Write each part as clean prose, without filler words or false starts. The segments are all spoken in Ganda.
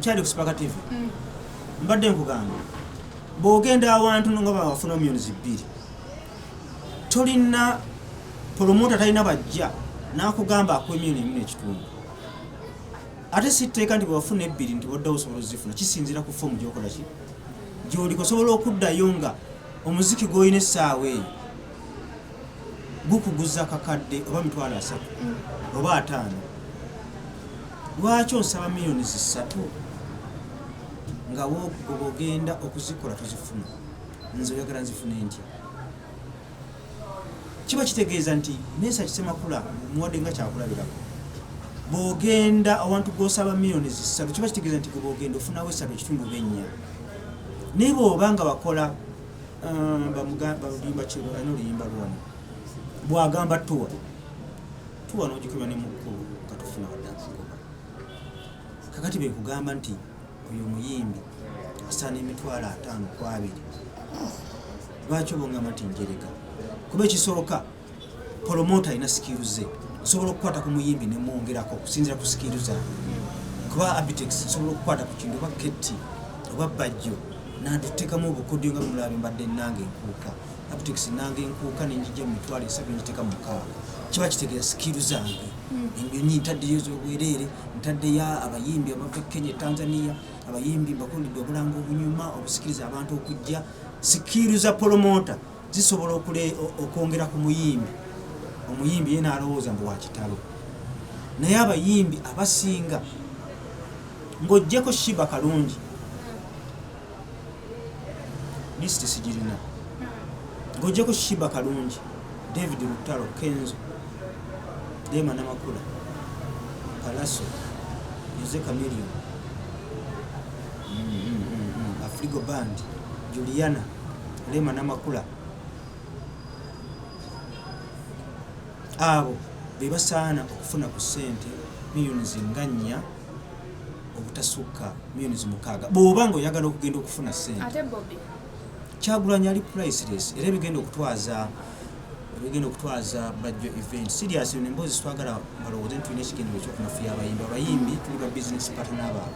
Nkyali ku Spark TV. Mbadde nkugamba, bw'ogenda awantu nga bawafuna miliyoni 2, tolina promoter, talina bajja n'akugamba akuwa 1.5 million. Ate si tteeka nti bwewafuna ebbiri nti boddawo osobola ozifuna. Kisinziira ku form gyokola ki gyoliko. Osobola okuddayo nga omuziki gw'olina essaawa eyo gukuguza kakadde oba 300,000 oba 50. Lwaki osaba 3 million nga wogoba ogenda okuzikola tozifuna? Nze oyagala nzifune ntya? Kiba kitegeeza nti Mesach Semakula muwadde nga kyakulabirako. Bw'ogenda awantu gw'osaba 3 million, kiba kitegeeza nti gwe bw'ogenda ofunawo esatu ekitundu oba ennya. Naye bw'oba nga bakola baluyimba ki, alina oluyimba lwona bw'agamba tuwa tuwa n'ogikuba ne mukulu nga tofuna wadde akagoba. Kakati bekugamba nti oyo omuyimbi asaana 50,000. Lwaki oba ongamba nti njereka? Kuba ekisooka, promoter alina skill ze. Osobola okukwata ku muyimbi nemwongerako okusinzira ku skill zange, kuba Abitex nsobola okukwata ku kintu oba Ketti oba Bajjo nantuteekamu obukodyo nga bimulaba mbadde nange enkuuka. Abitex nange enkuuka nenjijja mu 300,000 ngiteeka mu 6,000. Kiba kitegeeza skill zange. Enyonyi ntaddeyo ez'obwereere, ntaddeyo abayimbi abava e Kenya, e Tanzania, abayimbi mbakulidde obulango obunyuma obusikiriza abantu okujja. Skill za promoter zisobola okwongera ku muyimbi, omuyimbi ye n'alowooza mbu wakitalo. Naye abayimbi abasinga, ng'oggyeko Sheebah Kalungi, list sigirina, ng'oggyeko Sheebah Kalungi, David Lutalo, Kenzo, Rema Namakula, Pallaso, Jose Chameleone, Afrigo Band, Juliana, Rema Namakula, abo be basaana okufuna ku ssente miliyoni nga 4 obutasukka miliyoni 6, bw'oba nga oyagala okugenda okufuna ssente. Ate Bobi? Kyagulanyi ali priceless, era ebigenda okutwaza Bajjo event serious. Eno emboozi twagala balowooze nti tulina ekigendero ekyokunafuya abayimbi. Abayimbi tuli ba business partner baabwe,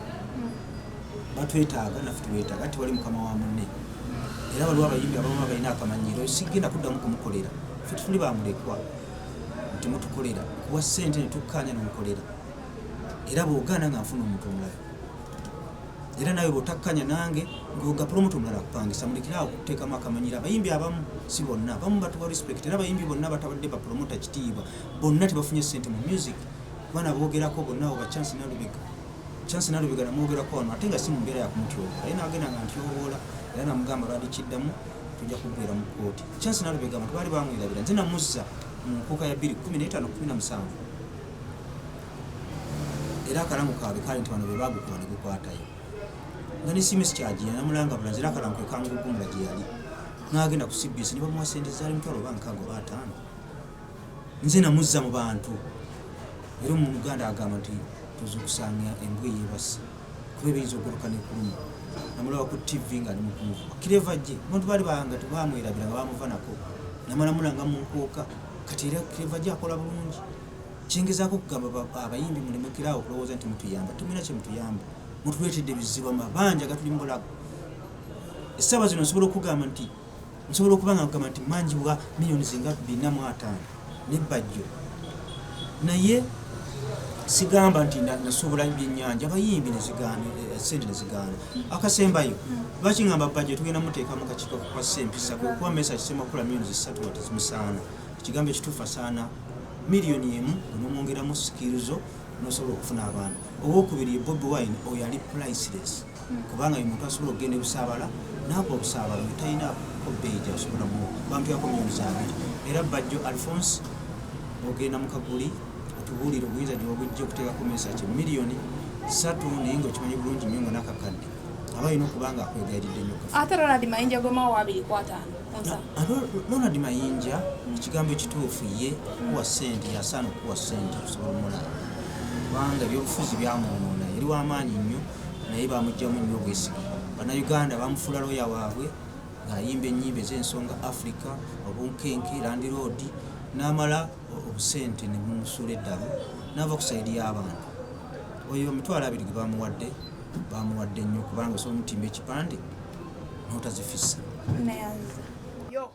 batwetaaga naffe tubeetaaga. Ati wali mukama wa munne, era waliwo abayimbi abamu abalina akamanyiro, sigenda kuddamu kumukolera. Ffe tetuli bamulekwa nti mutukolera kuwa ssente netukkaanya nomukolera, era bw'ogaana nga nfuna omuntu omulala, era nawe bw'otakkanya nange nga promoter omulala akupangisa. Mulekere awo okuteekamu akamanyiro. Abayimbi abamu, si bonna, abamu batuwa respect, era abayimbi bonna batabadde bapromota kitiibwa bonna tebafunye ssente mu music. Baana boogerako bonna abo ba Chance Nalubega. Chance Nalubega namwogerako wano, ate nga si mu mbeera yakumutyobola, naye nagenda nga ntyoboola, era namugamba lwali kiddamu tujja kuggwera mu kkooti. Chance Nalubega abantu baali bamwerabira. Nze namuzza mu nkuuka ya 2015 17, era akalango kaabwe kaali nti bano be bagukuba ne gukwatayo nga ne simis kyagiya namulanga bulanzi, era akalango ke kangugumula gye yali n'agenda ku CBS ne bamuwa sente zaali 60,000 oba 60 oba 50. Nze namuzza mu bantu. Era omuganda agamba nti tozukusanga embwa eyeebase kuba ebiyinza okugoloka nekuluma. Namulaba ku TV nga ali mukumuvuba Clever J. Abantu baali banga tebamwerabira nga bamuva nako namala mulanga mu nkuuka. Kati era Clever J akola bulungi. Kyengezaako okugamba, abayimbi mulemekerawo okulowooza nti mutuyamba. Temulina kyemutuyamba, mutuleetedde ebizibu, amabanja gatuli mu bulago. Essaawa zino nsobola okugamba nti nsobola okuba nga nkugamba nti manjibwa miliyoni zinga 450 ne Bajjo, naye sigamba nti nasuubula byennyanja abayimbi nezigaana, sente nezigaana. Akasembayo, lwaki ngamba Bajjo tugenda muteeka mu kakiiko kakwassa empisa? Kwe kuba Mesach Semakula miliyoni 3 wati zimusaana. Ekigambo ekituufu, asaana 1 million onomwongeramu skill zo nosobola okufuna abaana. Owokubiri ye Bobi Wine. Oyo ali priceless, kubanga ye muntu asobola okugenda ebusaabala nakuba obusaabala. Oyo talina ko bbeeyi gyasobola muwa, bamutwako miliyoni 2. Era Bajjo Alphonse, ogenda mu kaguli otubuulire obuyinza gyobujja okuteekako Mesach 3 million, naye nga okimanyi bulungi nnyo nga nakakadde aba alina okuba nga akwegayiridde nnyo kafu. Ate Ronald Mayinja gomawo wa 250 onsa? Ronald Mayinja, ekigambo ekituufu, ye kuwa ssente, yasaana okukuwa ssente okusobola omulaba, kubanga ebyobufuzi byamwonoona. Yali w'amaanyi nnyo, naye bamugjamu nnyo obwesige. Bannayuganda bamufuula looya waabwe ng'ayimba ennyimba ez'ensonga, Africa, obunkenke, landlord, n'amala obusente ne bumusuula eddalu n'ava ku side y'abantu. Oyo 20,000 gye bamuwadde. Bamuwadde nnyo kubanga osobola omutimba ekipande n'otazifissa. Neyanza yo.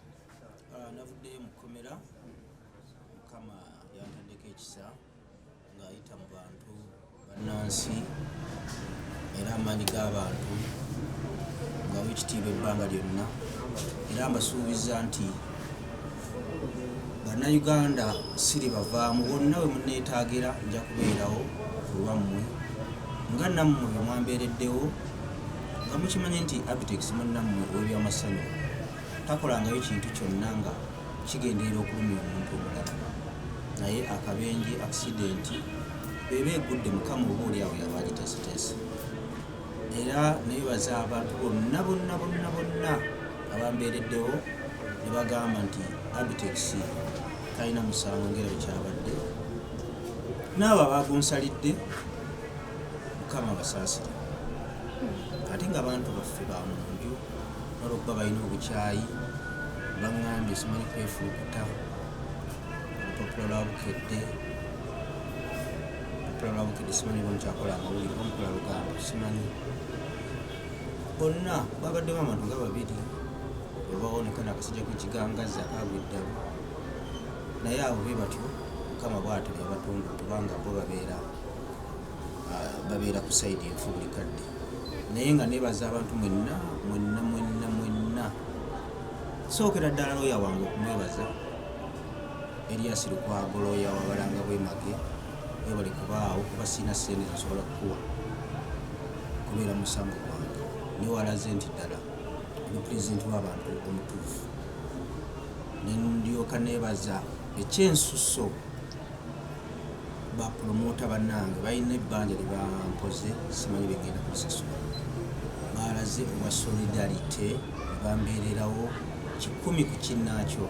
Navuddeyo mu kkomera, Mukama yantaddeko ekisa ng'ayita mu bantu bannansi era amaanyi g'abantu ngawo ekitiibwa ebbanga lyonna, era mbasuubiza nti Bannayuganda siri bavaamu bonna we munneetaagira, nja kubeerawo ku lwammwe nga nammwe bwe mwambeereddewo, nga mukimanyi nti Abitex munnammwe ow'ebyamasanyu takolangayo kintu kyonna nga kigenderera okulumya omuntu omulala, naye akabenje, accident bw'eba egudde, Mukama oba oli awo yaba agiteeseteese. Era neebaza abantu bonna bonna bonna bonna abambeereddewo ne bagamba nti Abitex talina musango ng'era bwe kyabadde, n'abo abagunsalidde Mukama abasaasire. Ate nga abantu baffe ba mu nju olwokuba balina obukyayi, baŋŋambye simanyi kwefulukuta olupapula lwa Bukedde, olupapula lwa Bukedde simanyi oba mukyakola amawulire oba mukola lugambo, simanyi. Bonna babaddemu abantu nga babiri obaonekana akasajja k'ekigangazi akaagwa eddalu, naye abo be batyo Mukama bw'atyo yabatonda okubanga bo babeera ku side enfu buli kadde. Naye nga neebaza abantu mwenna mwenna mwenna mwenna, sookera ddala looya wange okumwebaza, Erias Lukwago, looya w'abalanga bwemage, webale kubaawo kuba sirina ssente zensobola kukuwa kubeera musango gwange, naye walaze nti ddala oli pulezidenti w'abantu omutuufu. Nendyoka neebaza ekyensuso bapulomota bannange, balina ebbanja lye bampoze, simanyi bengenda kulisasula. Balaze obwa solidarity ne bambeererawo 100 ku kinnaakyo.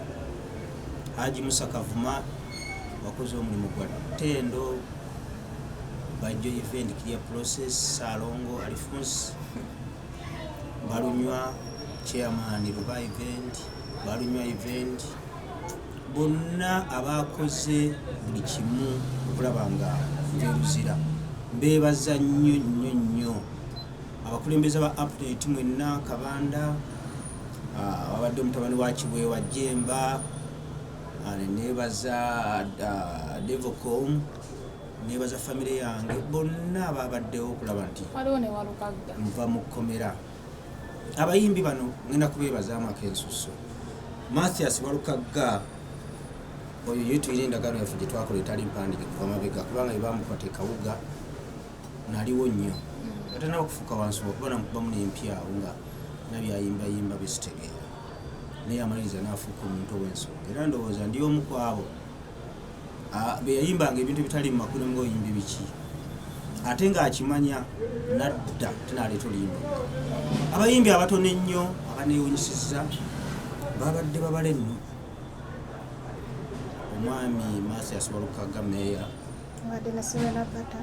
Haji Musa Kavuma wakoze omulimu gwa ttendo, Bajjo event clear process, Ssalongo Alphonse Balunywa, chairman Luba event, Balunywa event, bonna abakoze buli kimu okulaba nga nveruzira, mbeebaza nnyo nnyo nnyo. Abakulembeze ba Update mwenna, Kabanda, wabadde omutabani wa Kiweewa Jemba, neebaza Devocom, neebaza famire yange bonna ababaddewo okulaba nti waliwo ne Walukagga nva mu kkomera. Abayimbi bano ngenda kubeebazaamu ak'ensusso. Mathias Walukagga oyo ye tulina endagaano yaffe gye twakola etali mpandiike kuva mabega, kubanga bye bamukwata e Kawuga naliwo nnyo atanaba kufuuka wansi, okuba namukubamu n'empyawo nga nabyayimbayimba besitegeera, naye amaliriza n'afuuka omuntu ow'ensonga. Era ndowooza ndi omu ku abo be yayimbanga ebintu ebitali mu makulu ng'oyimba biki, ate ng'akimanya nadda tenaleeta oluyimba. Abayimbi abatono ennyo abaneewunyisizza babadde babale nno omwami Mathias Walukagga meeya, Abadde ne Serena Bata.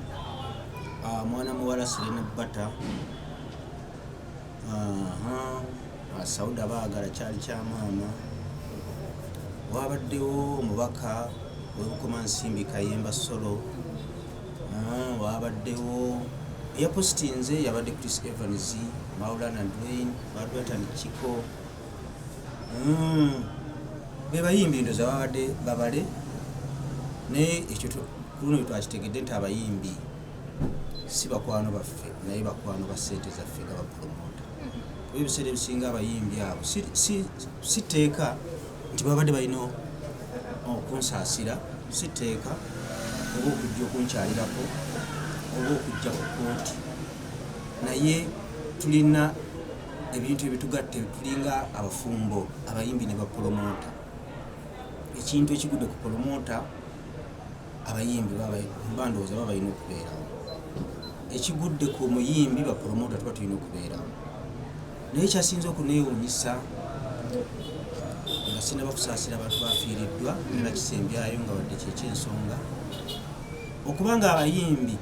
Mwana muwala Serena Bata, Sauda Baagala kyali kya maama, wabaddewo omubaka w'Ebukomansimbi Kayemba Solo, wabaddewo eyapositinze yabadde Chris Evans, Maulana Dwayne, Badwatan Chiko. Be bayimbi ndoza babadde babale, naye ekyo ku luno twakitegedde nti abayimbi si bakwano baffe, naye bakwano ba ssente zaffe nga bapulomota, kuba ebiseera ebisinga abayimbi abo si tteeka nti babadde balina okunsaasira, si tteeka oba okujja okunkyalirako oba okujja ku kooti, naye tulina ebintu ebitugatta, tulinga abafumbo, abayimbi ne bapulomota. Ekintu ekigudde ku pulomota, abayimbi bandowooza baba balina okubeerawo, ekigudde ku muyimbi, bapulomota tuba tulina okubeerawo. Naye kyasinze okuneewuunyisa nga sinaba kusaasira abantu bafiiriddwa, era kisembyayo nga wadde kyekyensonga, okuba nga abayimbi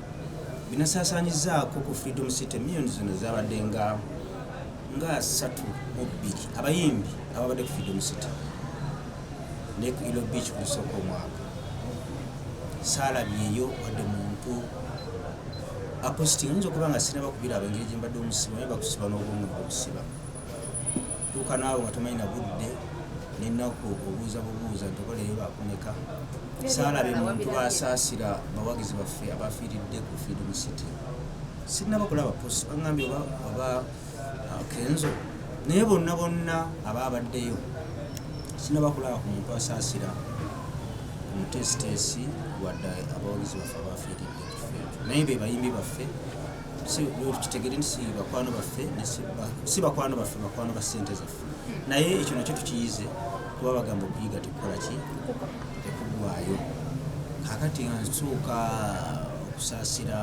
binasaasaanyizaako ku Freedom City miliyoni zino zabadde nga 32, abayimbi ababadde ku Freedom City ne ku Ilo Beach ku lusooka omwaka, saalabyeyo wadde muntu Apositinga nyinza okuba nga sinaba kubiraba engeri gye mbadde omusiba, naye bakusiba n'obwongo bukusiba, tuuka naawe nga tomanyi na budde n'ennaku, obuuza bubuuza nti oba leero akumeka. Saalabe muntu basaasira bawagizi baffe abafiiridde ku Freedom City. Sinaba kulaba post, baŋŋambye oba Kenzo, naye bonna bonna abaabaddeyo sinaba kulaba ku muntu asaasira ku muteesiteesi wadde abawagizi baffe abafiiridde ku kifo ekyo. Naye be bayimbi baffe, tukitegere nti si bakwano baffe, si bakwano baffe, bakwano ba ssente zaffe. Naye ekyo nakyo tukiyize, kuba bagamba okuyiga tekukola ki, tekugwayo. Kakati nga nsooka okusaasira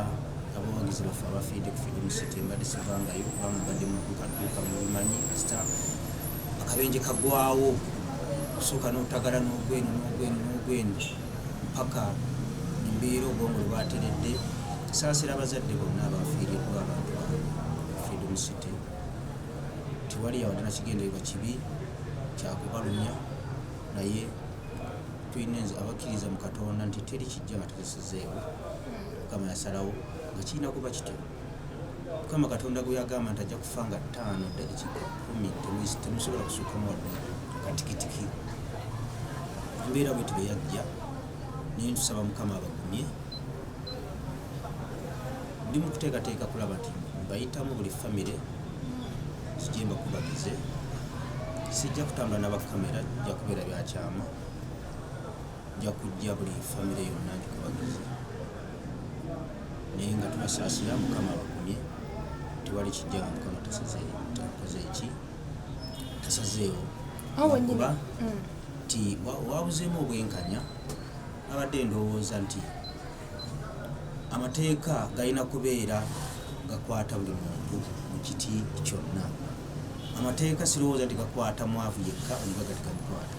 abawagizi baffe abafiidde ku Freedom City, mbadde sivangayo kubanga mbadde mu dduuka dduuka, mubimanyi, kasita akabenje kagwawo osooka n'otagala n'ogweno n'ogweno n'ogweno mpaka embeera obwongo lwe bwateredde. Saasira abazadde bonna abafiiriddwa abantu baabwe ku Freedom City. Tewali yawadde nakigendererwa kibi kyakubalumya, naye tulina abakkiriza mu Katonda nti teri kijja nga takisazeewo. Mukama yasalawo nga kirina kuba kityo. Mukama Katonda gwe yagamba nti ajja kufa nga 5 ddakiika 10, temusobola kusukkamu wadde katikitiki. Embeera bweti bwe yajja, naye ntusaba Mukama abagumye. Ndi mu kuteekateeka kulaba nti mbayitamu buli famire kijje mbakubagize. Sijja kutambula n'abakamera, jja kubeera byakyama, nja kujja buli famire yonna ngikubagize, naye nga tubasaasira. Mukama abagumye. Tewali kijja nga Mukama takoze eki, tasazeewo. Awo wennyini. Kuba nti wabuzeemu obwenkanya. Abadde ndowooza nti amateeka galina kubeera gakwata buli muntu mu kiti kyonna. Amateeka sirowooza nti gakwata mwavu yekka, omugagga tegamukwata,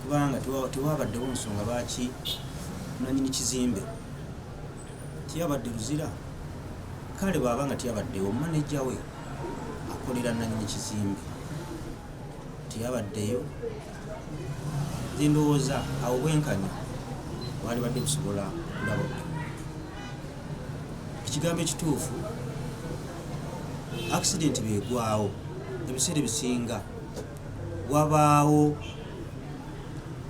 kubanga tewabaddewo nsonga lwaki nanyini kizimbe tiyabadde Luzira. Kale bw'aba nga tiyabaddewo, maneja we akolera nanyini kizimbe teyabaddeyo. Nze ndowooza awo bwenkanya bwali badde busobola okulaba buli muntu. Ekigambo ekituufu, accident bwegwawo, ebiseera ebisinga wabaawo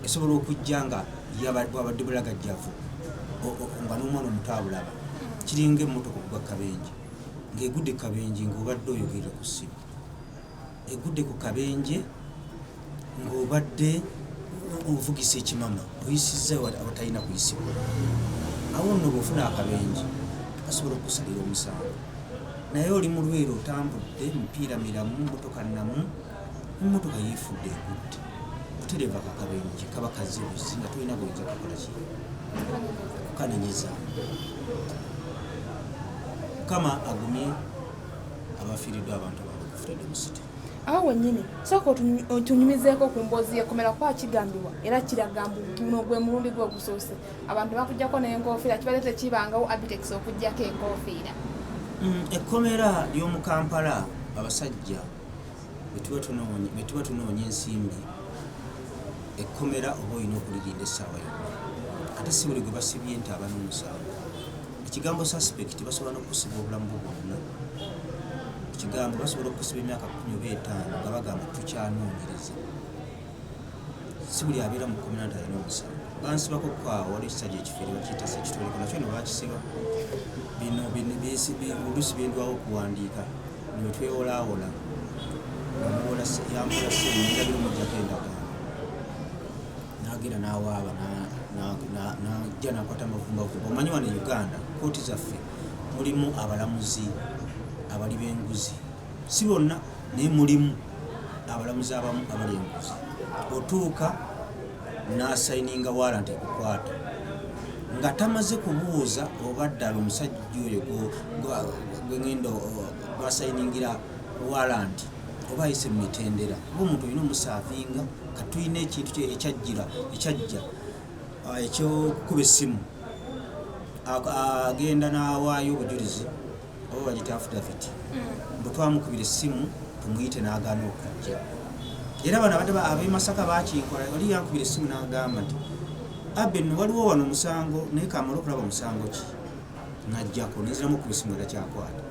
esobola okujja nga bwabadde bulagajjavu, nga n'omwana omuto abulaba. Kiringa emmotoka okugwa kabenje, ng'egudde kabenje ng'obadde oyogerera ku ssimu, egudde ku kabenje ng'obadde ovugisa ekimama, oyisizza awatalina kuyisibwa. Awo nno bw'ofuna akabenje basobola okukusalira omusango, naye oli mu lweru, otambudde mupiira miramu, motoka namu, emmotoka yeefudde egudde, butereeva kakabenje kaba kazibuzi nga tolina goyinza kukola ki, kukanenyeza. Mukama agumye abafiiriddwa abantu baabwe ku Freedom City. Awo wennyini sooka otunyumizeeko ku mboozi y'ekkomera, kuba kigambibwa era kiraga mbu guno gwe mulundi gwe ogusoose abantu bakuggyako n'enkofiira. Kibadde tekibangawo Abitex okuggyako enkofiira. Ekkomera ly'omu Kampala, abasajja bwe tuba tunoonya ensimbi, ekkomera oba olina okulirinda essaawa yonna. Ate si buli gwe basibye nti aba n'omusango. Ekigambo suspect, basobola n'okusiba obulamu bwo bwonna. Ekigambo basobola okusiba emyaka 10 oba 5 nga bagamba tukyanoonyereza. Si buli abeera mu kkomera nti alina omusango. Bansibako kwawo, waliwo ekisajja ekifere bakiyita Sekitoleko, nakyo no bakisiba. Bino oluusi bindwawo okuwandiika bino twewolaawola, yampola sente nendabira omujjako endagaano, nagenda nawaaba, najja nakwata amavumbavumba. Omanyi wano e Uganda kooti zaffe mulimu abalamuzi abali b'enguzi, si bonna, naye mulimu abalamuzi abamu abali enguzi. Otuuka n'asayininga warrant ekukwata nga tamaze kubuuza oba ddala omusajja oyo gwengenda gwasayiningira warrant oba ayise mu mitendera, oba omuntu olina omusaavinga. Katulina ekintu ekyajjira ekyajja ekyokukuba essimu, agenda n'awaayo obujulizi oba bagita affidavit, bwe twamukubira essimu tumuyite n'agaana okujja. Era bano abadde ab'e Masaka bakinkola. Oli yankubira essimu n'agamba nti, "Abe nno waliwo wano omusango," naye kamala okulaba omusango ki. Najjako nenziramu okuba esimu nga takyakwata.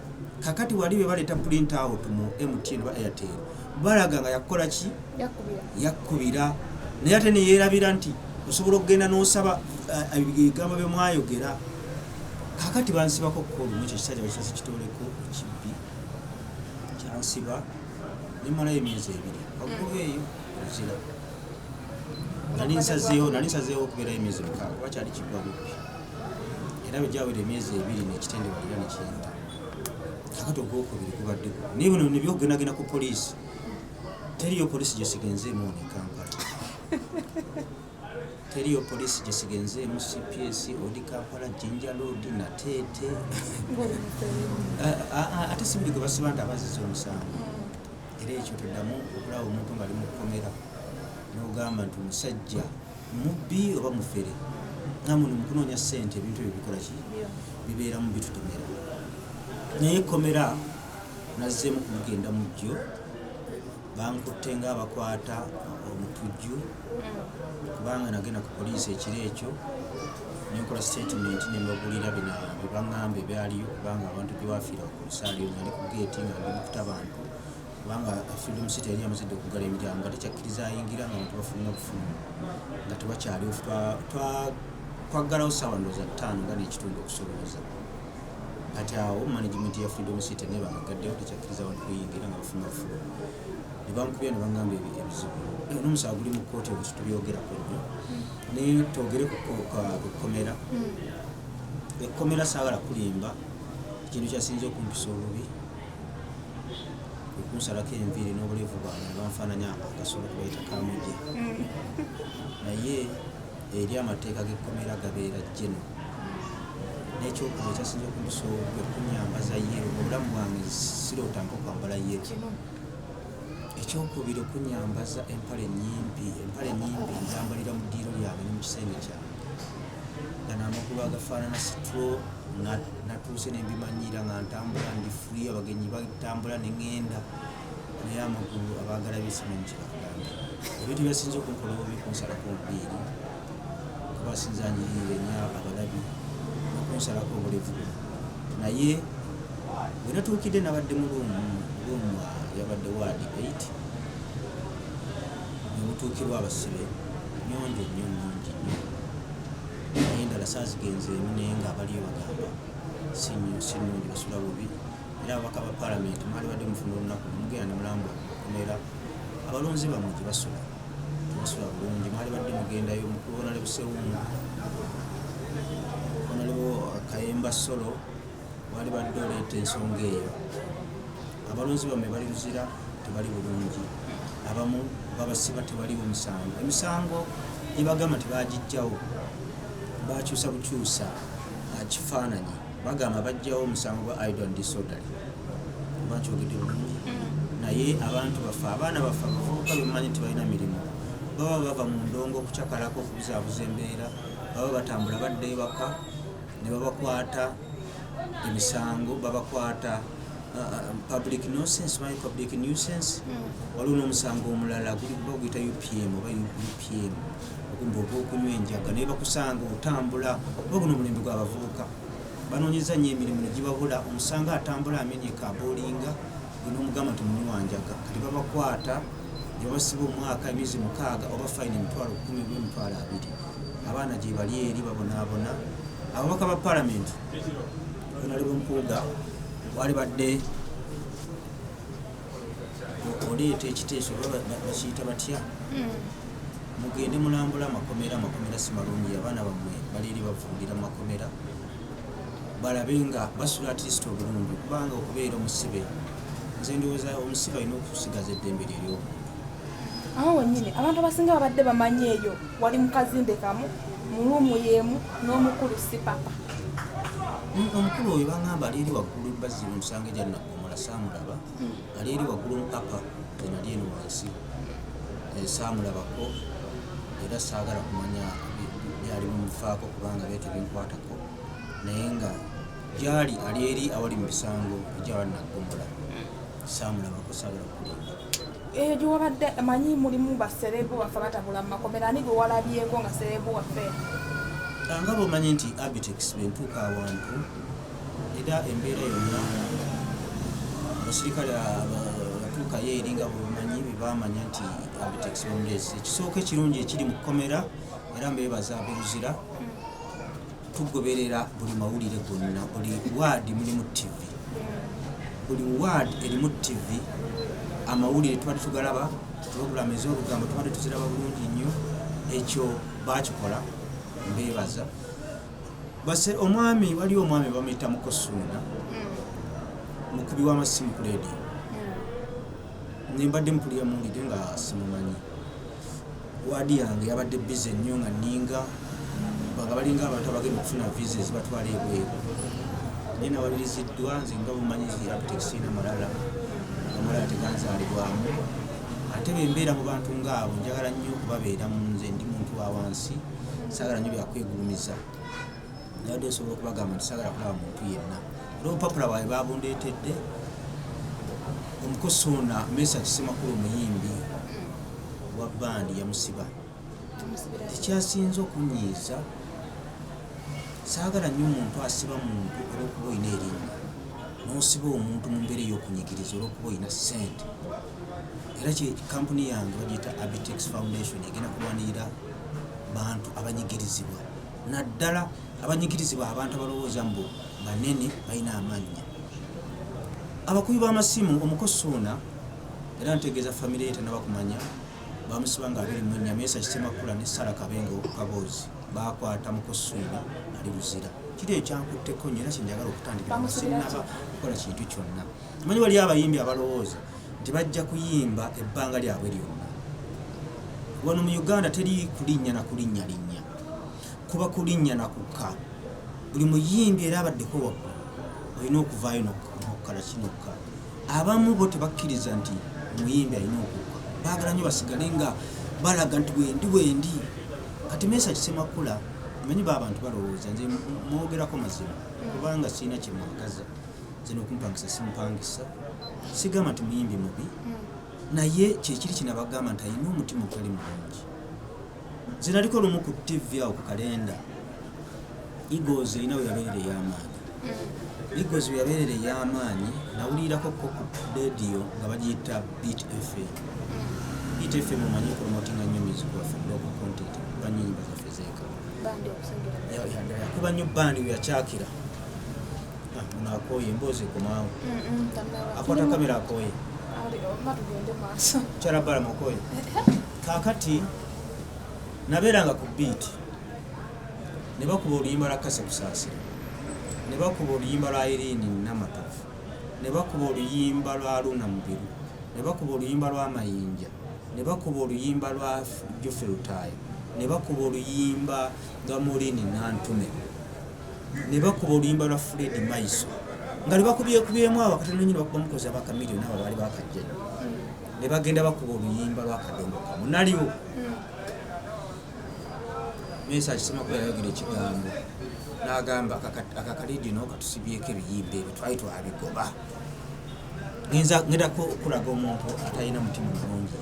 Kakati wali bwe baleeta print out mu MTN ba Airtel, balaga nga yakukola ki? Yakkubira, naye ate neyeerabira nti osobola okugenda n'osaba ebigambo bye mwayogera. Kakati bansibako kolumu, ekyo ekisajja bakisasi kitoleko ekibbi kyansiba, nemalayo emyezi 2 waggulu eyo Luzira. Nali nsazeewo okubeerayo emyezi 6 kuba kyali kigwa bubbi, era bwe gyawera emyezi 2 nekitende walira nekiyinta. Kakati ogwokubiri gubadde guno, naye bino nebyokugendagenda ku poliisi, teriyo poliisi gyesigenzeemu ono e Kampala, teriyo poliisi gyesigenzeemu, CPS, Old Kampala, Jinja Road, Nateete. Ate si buli gwe basiba nti abaziza omusango. Era ekyo toddamu okulaba omuntu ng'ali mu kkomera n'ogamba nti omusajja mubbi oba mufere. Namuno mukunoonya ssente ebintu ebyo bikola ki, bibeeramu bitutomera. Naye ekkomera nazzeemu kugenda mu jjo, bankutte ng'abakwata omutujju, kubanga nagenda ku poliisi ekiro ekyo nenkola statement nembabulira bino byebaŋŋamba ebyaliyo, kubanga abantu gye bafiira ku lusaaliyo nali ku geeti nga ndi mukuta bantu, kubanga Freedom City yali yamaze dda okuggala emiryango nga tekyakkiriza ayingira, nga abantu bafuluma bufuluma nga tewakyaliwo. Twaggalawo saawa ndowooza 5 nga n'ekitundu okusolooza. Kati awo management ya Freedom City neba nga gaddewo, tekyakkiriza abantu kuyingira, nga bafuluma bufuluma, ne bankubya ne baŋŋamba ebizibu. N'omusango guli mu kkooti, ebyo tetubyogerako nnyo, naye twogere ku kkomera. Ekkomera saagala kulimba, ekintu kyasinze okumpisa obubi okunsalako enviiri n'obulevu bwange ne banfaananya akasolo kubayita kamuje. Naye eri amateeka g'ekkomera gabeera jeno. N'ekyokubiri ekyasinze okumpisa obubi, okunyambaza yellow. Mu bulamu bwange sirootanko kwambala yellow. Ekyokubiri, okunyambaza empale nyimpi. Empale nyimpi nzambalira mu ddiiro lyange ne mu kisenge kyange. Gano amagulu agafaanana straw natuuse nembimanyira nga ntambula ndi free, abagenyi batambula neŋŋenda, naye amagulu abaagala bisimanyi kyebakugambye. Ebintu byasinze okunkola obubi kunsalako omubiiri, kuba sinza nyirire nnyo abalabi, nokunsalako obulevu buno. Naye bwe natuukidde nabadde mu room yabadde ward 8 nemutuukirwa abasibe, nyonjo nnyo, nnungi nnyo, naye endala saazigenzeemu, naye nga abaliyo bagamba si nnungi, basula bubi. Era ababaka ba palamenti mwali badde mufuna olunaku nemugenda nemulambula ku makomera abalonzi bammwe gye basula, tebasula bulungi. Mwali badde mugendayo mukulu Honorable Sewungu, Honorable Kayemba Solo, wali badde oleeta ensonga eyo. Abalonzi bammwe bali Luzira, tebali bulungi, abamu babasiba tebaliwo misango. Emisango gyebagamba tebagijjawo, bakyusa bukyusa kifaananyi. Bagamba bajjawo omusango gwa idle and disorderly, oba nkyogedde bulungi? Naye abantu baffe, abaana baffe abavubuka bemumanyi nti balina mirimu, baba bava mu ndongo okucakalako, okubuzaabuza embeera, baba batambula badda ewaka ne babakwata emisango, babakwata public nuisance, manyi public nuisance. Waliwo n'omusango omulala baguyita UPM oba UPM, ogumba ogw'okunywa enjaga, naye bakusanga otambula. Oba guno omulembe gw'abavubuka banoonyeza nnyo emirimu ne gibabula, omusanga atambula amenyeka aboolinga, gwe n'omugamba nti munywi wa njaga. Kati babakwata ne babasiba omwaka, emyezi 6, oba fine 10,000 oba 20,000. Abaana gye bali eri babonaabona. Ababaka ba palamenti, Honorable Mpuuga, wali badde oleeta ekiteeso oba bakiyita batya, mugende mulambula amakomera. Amakomera si malungi, abaana bammwe bali eri bavundira mu makomera, balabe nga basula at least obulungi, kubanga okubeera omusibe, nze ndowooza omusibe alina okusigaza eddembe lye ery'obuntu. Awo wennyini abantu abasinga babadde bamanyi eyo wali mu kazimbe kamu mu room y'emu n'omukulu Sipapa. Omukulu oyo baŋŋamba ali eri waggulu bazzi musango egya Naggomola, saamulaba. Ali eri waggulu mu apa, nze nali eno wansi. Saamulabako era saagala kumanya byali bimufaako kubanga beera tebinkwatako, naye nga gyali ali eri awali mu bisango egyawali Naggomola, saamulabako, saagala kulimba. Eyo gye wabadde manyi mulimu ba celeb baffe batabula mu makomera, ani gwe walabyeko nga celeb waffe? Nga bwomanyi nti Abitex bwentuuka awantu Luzira embeera yonna abasirikale yatuukayo eri nga bwebamanyi bebamanya nti Abitex bamuleese. Ekisooka ekirungi ekiri mu kkomera, era mbeebaza ab'e Luzira, tugoberera buli mawulire gonna. Buli waadi mulimu TV, buli waadi erimu TV. Amawulire tubadde tugalaba, puroguramu ez'olugambo tubadde tuziraba bulungi nnyo. Ekyo bakikola, mbeebaza. Base omwami, waliwo omwami bamuyita Mukosuuna, mukubi w'amasimu ku leediyo. Nembadde mpulira muwulire nga simumanyi. Waadi yange yabadde busy nnyo nga ninga nga balinga abantu abagenda okufuna visa ezibatwala ebweru, naye nawaliriziddwa. Nze nga bumanyi Abitex sirina malala, amalala teganzaalibwamu. Ate bwe mbeera mu bantu ngaabo njagala nnyo okubabeeramu. Nze ndi muntu wa wansi, saagala nnyo byakwegulumiza. Nabadde nsobola okubagamba nti saagala kulaba muntu yenna, era obupapula bwabwe babundeetedde. Omukosuuna Mesa Kisemakulu, omuyimbi wa bandi, yamusiba. Tekyasinze okunyiiza, saagala nnyo omuntu asiba muntu olwokuba olina erinnya, n'osiba omuntu mu mbeera ey'okunyigiriza olwokuba olina ssente. Era kampuni yange bagiyita Abitex Foundation, egenda kulwanirira bantu abanyigirizibwa, naddala abanyigirizibwa abantu abalowooza mbu banene, balina amannya, abakubi b'amasimu. Omukosuuna, era ntegeeza famire ye tanaba kumanya, bamusiba nga 24. Mesa Kisemakula ne Sara Kabenge okukaboozi bakwata Mukosuuna ali Luzira. Kiri ekyankutteko nnyo era kyenjagala okutandikira, Bamusibira ki? sinaba kukola kintu kyonna. Manyi wali abayimbi abalowooza nti bajja kuyimba ebbanga lyabwe lyonna. Wano mu Uganda teri kulinnya na kulinnya linnya, kuba kulinnya na kukka. Buli muyimbi era abaddeko waggulu olina okuvaayo nokkala kinokka. Abamu bo tebakkiriza nti omuyimbi alina okukka, baagala nnyo basigale nga balaga nti bwendi bwendi. Kati Mesa Kisemakula, manyi ba abantu balowooza nze mwogerako mazima, kubanga sirina kyemwagaza. Nze nokumpangisa simpangisa, sigamba nti muyimbi mubi, naye kyekiri kinabagamba nti alina omutima ogutali mulungi. Nze naliko lumu ku TV awo ku kalenda, Eagles erina we yabeerera ey'amaanyi. Eagles we yabeerera ey'amaanyi, nawulirako ko ku radio nga bagiyita Beat FM. Beat FM omanyi promotinga nnyo music waffe, local content, kuba nnyo enyimba zaffe zeeka. Bandi okusingira. Yakuba nnyo bandi we yakyakira. Ah, ono akooye, emboozi ekomaawo. Akwata kamera akooye. Ma tugende maaso. Kyala balamu akooye. Kaakati nabeeranga ku Beat ne bakuba oluyimba lwa Kase Kusaasira, ne bakuba oluyimba lwa Irene Namatovu, ne bakuba oluyimba lwa Luna Mubiru, ne bakuba oluyimba lwa Mayinja, ne bakuba oluyimba lwa Geoffrey Lutaaya, ne bakuba oluyimba lwa Maureen Nantume, ne bakuba oluyimba lwa Fred Maiso, nga lwebakubyekubyemu abo akatono nyini. Bakuba mukozi abakamiliyoni abo baali bakajja, ne bagenda bakuba oluyimba lwa Kadongo Kamu. Naliwo Mesa Kisemakula yayogera ekigambo n'agamba, "Akakalidi no katusibyeko ebiyimba ebyo twali twabigoba." Ngenda kulaga omuntu atalina mutima mulungi,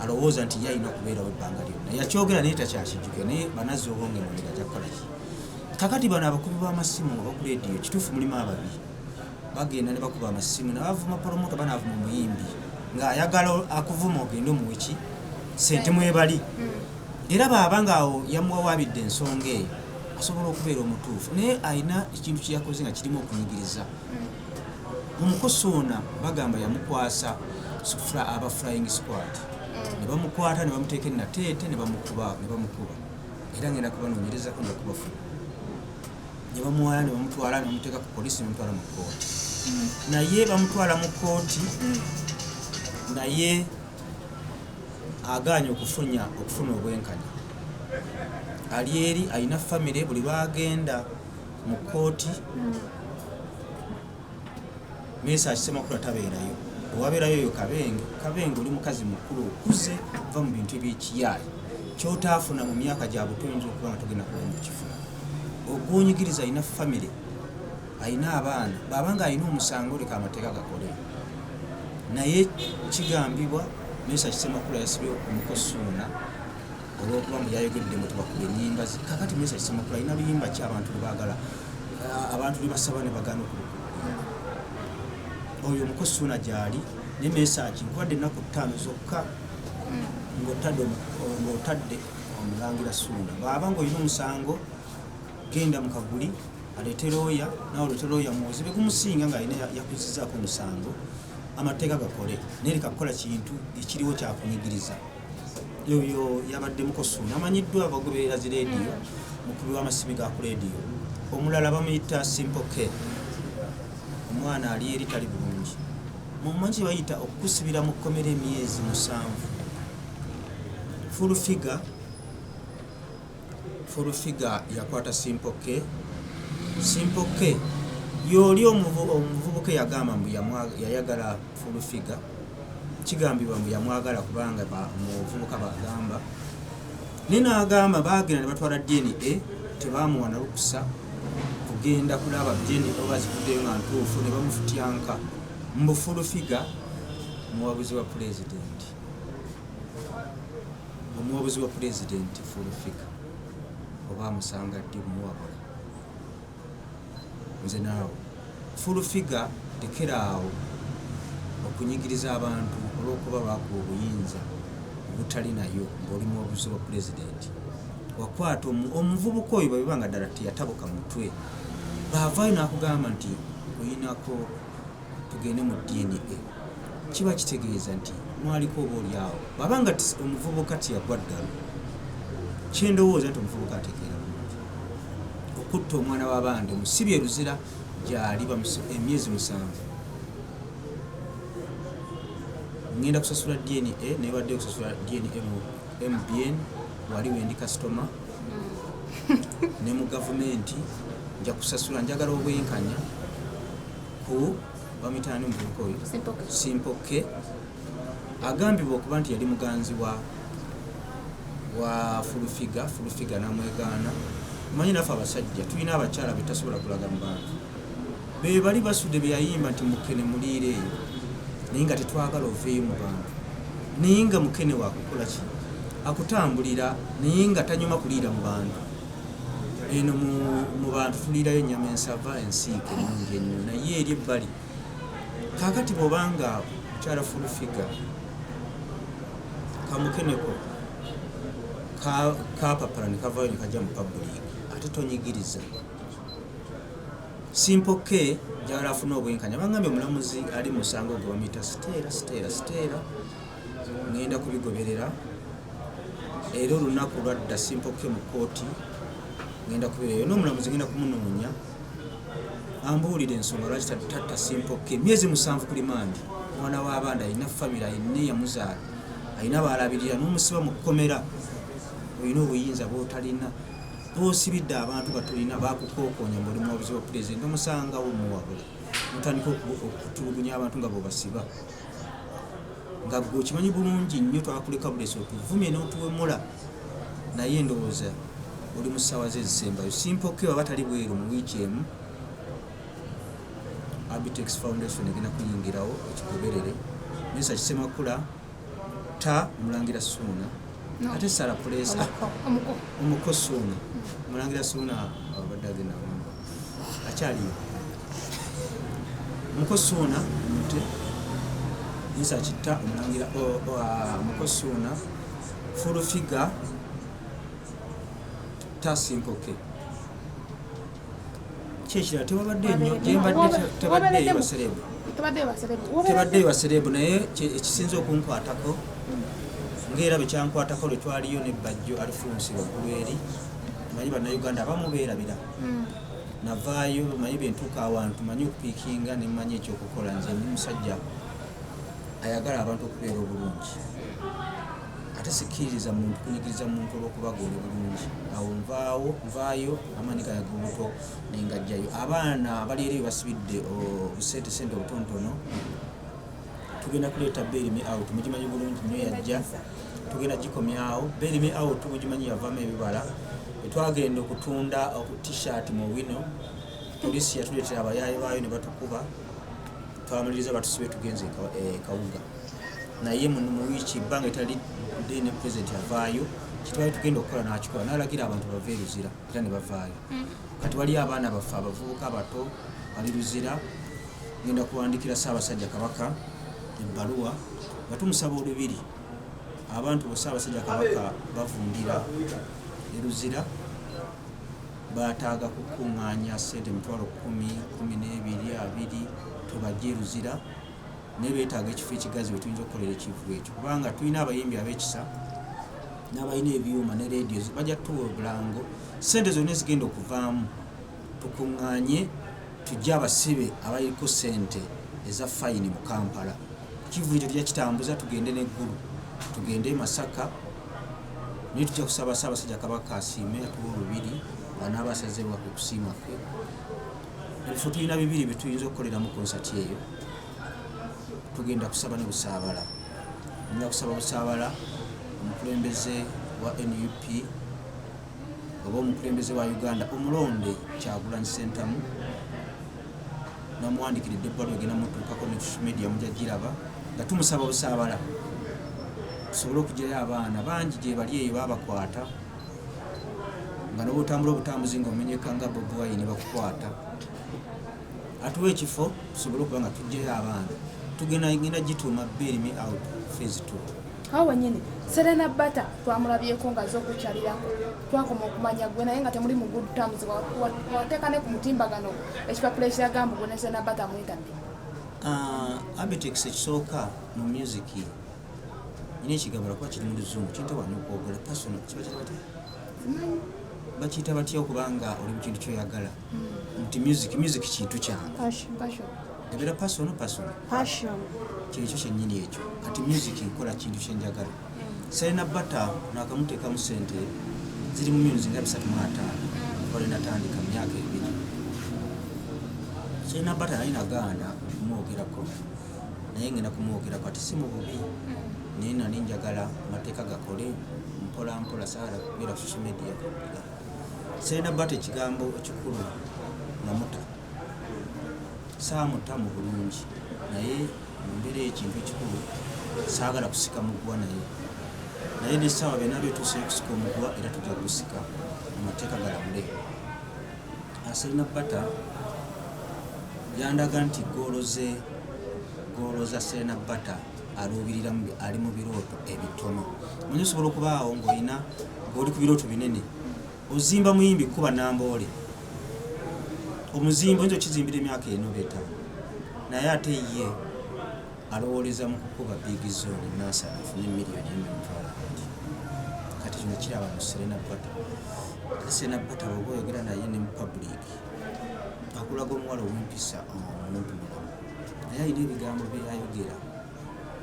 alowooza nti ye alina okubeerawo ebbanga lyonna. Yakyogera naye takyakijjukira, naye banazza obwonge mabega ajja kukola ki. Kakati bano abakubi b'amasimu oba ku rediyo, kituufu mulimu ababi, bagenda ne bakuba amasimu ne bavuma promoter, banaavuma omuyimbi ng'ayagala akuvuma ogende omuwe ki sente mwebali. Era baaba ngaawo yamuwawaabidde ensonga eyo, asobola okubeera omutuufu, naye alina ekintu kyeyakoze nga kirimu okunyigiriza. Omukosoona bagamba yamukwasa aba flying squad, ne bamukwata ne bamuteeka enateete ne bamukuba ne bamukuba. Era ngenda kubanoonyerezako, nja kubafuna. Ne bamuwala ne bamutwala ne bamuteeka ku polisi ne bamutwala mu kooti, naye bamutwala mu kooti naye agaanye okufuna obwenkanya. Ali eri alina famire, buli lwagenda mu kooti Mesa Kisemakula tabeerayo, owabeerayo oyo Kabenge. Kabenge, oli mukazi mukulu okuze, va mu bintu ebyekiyaayi. Kyotaafuna mu myaka gya buto oyinza okuba nga togenda kuba mukifuna. Ogwonyigiriza alina famire, alina abaana. Bw'aba nga alina omusango, leka amateeka gakole. Naye kigambibwa Mesa Kisemakula yasibye omukosuuna olwokuba mbu yayogedde mu tubakuba ennyimba ze. Kakati Mesa Kisemakula alina luyimba ki abantu lwe baagala, abantu lwe basaba ne bagaana okulukuba? Oyo omuko Suuna gyali ne Mesach, nkuwadde ennaku 5 zokka ng'otadde omulangira Suuna. Bw'aba ng'olina omusango, genda mu kaguli aleete looya, nawe oleete looya, muwozibe gumusinga ng'alina yakuzizzaako omusango, amateeka gakole, naye leka kukola kintu ekiriwo kyakunyigiriza. Oyo yabadde muko Suuna, amanyiddwa abagoberera zi leediyo, mukubi w'amasimu ga ku leediyo. Omulala bamuyita Simple K, omwana ali eri tali bulungi. Mumanyi kye bayita okukusibira mu kkomera emyezi 7? Full Figure, Full Figure yakwata Simple K. Simple K y'oli omuvubuka eyagamba mbu yayagala Full Figure. Kigambibwa mbu yamwagala kubanga muvubuka bagamba naye n'agamba baagenda ne batwala DNA, tebamuwa na lukusa kugenda kulaba DNA oba zivuddeyo nga ntuufu, ne bamufutyanka mbu Full Figure muwabuzi wa pulezidenti. Omuwabuzi wa pulezidenti Full Figure oba amusanga ddi omuwabula? Nze naawe, Full Figure, lekeraawo okunyigiriza abantu olw'okuba bakuwa obuyinza obutali nayo ng'oli muwabuzi wa pulezidenti. Wakwata omuvubuka oyo, bwe nga ddala teyatabuka mutwe, baavaayo n'akugamba nti oyinako tugende mu DNA, kiba kitegeeza nti mwaliko oba oli awo. Bw'aba nga omuvubuka tiyagwa ddala, kyendowooza nti omuvubuka ategeera bulungi, okutta omwana w'abandi omusibye eruzira gyali emyezi 7. Ngenda kusasula DNA, nebadde okusasula DNA mu MBN wali wendi kasitoma ne mu gavumenti nja kusasula. Njagala obwenkanya ku bamuyitaani omuvubuka oyo? Simple K. Simple K, agambibwa okuba nti yali muganzi wa Full Figure. Full Figure namwegaana. Omanyi naffe abasajja tulina abakyala betasobola kulaga mu bantu, be bali basudde beyayimba nti mukene muliire eyo, naye nga tetwagala oveeyo mu bantu, naye nga mukene wakukola ki, akutambulira, naye nga tanyuma kuliira mu bantu. Eno mu bantu tuliirayo ennyama ensava ensiike ennungi ennyo, naye eri ebbali. Kaakati bw'obanga mukyala Full Figure kamukeneko kapapala ne kavaayo ne kajja mu public, ate tonyigiriza Simple K. Njagala afune obwenkanya. Bangambye omulamuzi ali musango gwe bamuyita Siteera, Siteera, Siteera. Ngenda kubigoberera era olunaku lwadda Simple K mu kooti ngenda kubeerayo n'omulamuzi, ngenda kumunoonya ambuulire ensonga lwaki tatta Simple K myezi 7 ku limandi. Mwana w'abandi alina famire, alina eyamuzaala, alina baalabirira, n'omusiba mu kkomera. Olina obuyinza bw'otalina, bwosibidde abantu nga tolina bakukookonya mbu oli muwabuzi wa pulezidenti. Omusangawo muwabula, mutandika okutulugunya abantu nga bwobasiba, nga gwe okimanyi bulungi nnyo twakuleka bulesi otuvumye n'otuwemula. Naye ndowooza oli mu ssaawa ze ezisembayo. Simple K waba tali bweru mu wiiki emu, Abitex Foundation egenda kuyingirawo ekigoberere. Misa Kisemakula ta Mulangira Suuna. No. Ate Sara Pulesa. Omuko. Omuko. Omuko Suuna, Mulangira Suuna abadde agenda wamba akyaliyo. Omuko Suuna mute Insa kitta omulangira omuko Suuna, Full Figure ta Simple K. Kyekirala tewabadde nnyo gyembadde, tebaddeeyo baserebu. Tebaddeyo baserebu. Tebaddeyo baserebu, naye ekisinza okunkwatako ngaera bwe kyankwatako lwe twaliyo ne Bajjo Alfonsi waggulu eri, manyi Bannayuganda abamu beerabira. Navaayo, manyi bwentuuka awantu manyi okupiikinga nemmanyi ekyokukola. Nze ndi musajja ayagala abantu okubeera obulungi, ate sikkiririza muntu kunyigiriza muntu olw'okuba gwe oli bulungi. Awo nvaawo, nvaayo amaanyi gange obuto nengajjayo abaana abali eri basibidde obusente sente obutonotono. Tugenda kuleeta Bail Me Out, mugimanyi bulungi nnyo, yajja, tugenda gikomyawo. Bail Me Out mugimanyi, yavaamu ebibala. Twagenda okutunda t-shirt mu wino, poliisi yatuleetera abayaayi baayo ne batukuba, twamaliriza batusibe, tugenze e Kawuga. Naye mu wiiki ebbanga etali dde ne pulezidenti avaayo, kitwali tugenda okukola n'akikola, n'alagira abantu bave e Luzira era ne bavaayo. Kati waliyo abaana baffe abavubuka abato bali Luzira. Ngenda kuwandikira Ssaabasajja Kabaka ebbaluwa nga tumusaba olubiri. Abantu bo Ssaabasajja Kabaka bavundira e Luzira, baataaga kukuŋŋaanya ssente 10,000, 12, 20 tubajje e Luzira, naye beetaaga ekifo ekigazi we tuyinza okukolera ekivvulu ekyo, kubanga tulina abayimbi ab'ekisa n'abalina ebyuma ne leediyo bajja tuwa obulango. Ssente zonna ezigenda okuvaamu tukuŋŋaanye tujje abasibe abaliko ssente eza fayini mu Kampala. Ekivvulu ekyo tujja kitambuza tugende n'eggulu, tugende e Masaka, naye tujja kusaba Ssaabasajja Kabaka asiime atuwe olubiri anaaba asazeewo kwe kusiima kwe. Ebifo tulina bibiri bye tuyinza okukoleramu konsati eyo. Tugenda kusaba ne Busaabala, ngenda kusaba Busaabala omukulembeze wa NUP oba omukulembeze wa Uganda omulonde Kyagulanyi Ssentamu, namuwandiikiridde ebbaluwa egenda mutuukako ne social media mujja giraba nga tumusaba Busaabala tusobole okugyayo abaana bangi gye bali eyo babakwata nga nobwotambula obutambuzi nga omenyeka nga Bobi Wine bakukwata. Atuwa ekifo tusobole okuba nga tujjayo abaana. Tugenda ngenda gituuma Bail Me Out Phase 2. Awo wenyini Serena Bata twamulabyeko nga azze okukyalirako, twakoma okumanya gwe naye nga temuli mu good terms, wateeka ne ku mutimbagano ekipapula ekiraga mbu gwe ne Serena Bata mwetadde. Abitex ekisooka mu music nina ekigambo lwakuba kiri mu luzungu kintawaanya okwogera personal, kiba kiri batya? Bakiyita batya okubanga oli mu kintu kyoyagala nti music kintu kyange. Passion. Ebeera personal, personal. Passion. Kyekyo kyennyini ekyo. Kati music nkola kintu kyenjagala. Serena Bata nakamuteekamu ssente ziri mu millions nga 350 kuba lwe natandika mu myaka ebiri. Serena Bata nali nagaana okumwogerako, naye ngenda kumwogerako ati si mu bubi, naye nali njagala amateeka gakole mpola mpola, saagala kubeera ku social media. Serena Bata ekigambo ekikulu namuta, saamuta mu bulungi, naye mu mbeera y'ekintu ekikulu saagala kusika muguwa, naye n'essaawa byonna byetuuseyo okusika omuguwa era tujja kugusika, amateeka galamule. Serena Bata yandaga nti goolo za Serena Bata aluubirira ali mu birooto ebitono. Manyi osobola okubaawo ng'olina ng'oli ku birooto binene, ozimba muyimbi kuba Namboole, omuzimba oyinza okizimbira emyaka ena oba etaano, naye ate ye alowooleza mu kukuba big zone Nansana afune 1,020 million. Kati kino kiraba mu Serena Bata. Ate Serena Bata bw'oba oyogera naye ne mu public akulaga omuwala ow'empisa, omuntu mulamu, naye alina ebigambo byeyayogera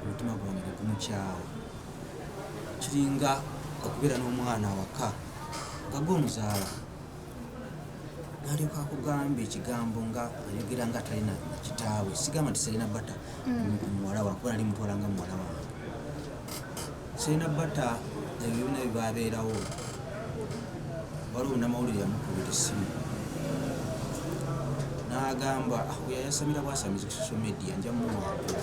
omutima gwange ne gumukyawa. Kiringa okubeera n'omwana awaka nga gwe omuzaala, n'alyoka akugamba ekigambo nga ayogera nga talina na kitaawe. Sigamba nti Serena Bata muwala wange, kuba nali mutwala nga muwala wange. Serena Bata ebyo byonna byebabeerawo, waliwo munnamawulire yamukubira essimu n'agamba, "Ah, oyo ayasamira bwasamizi ku social media, nja mumuwangula."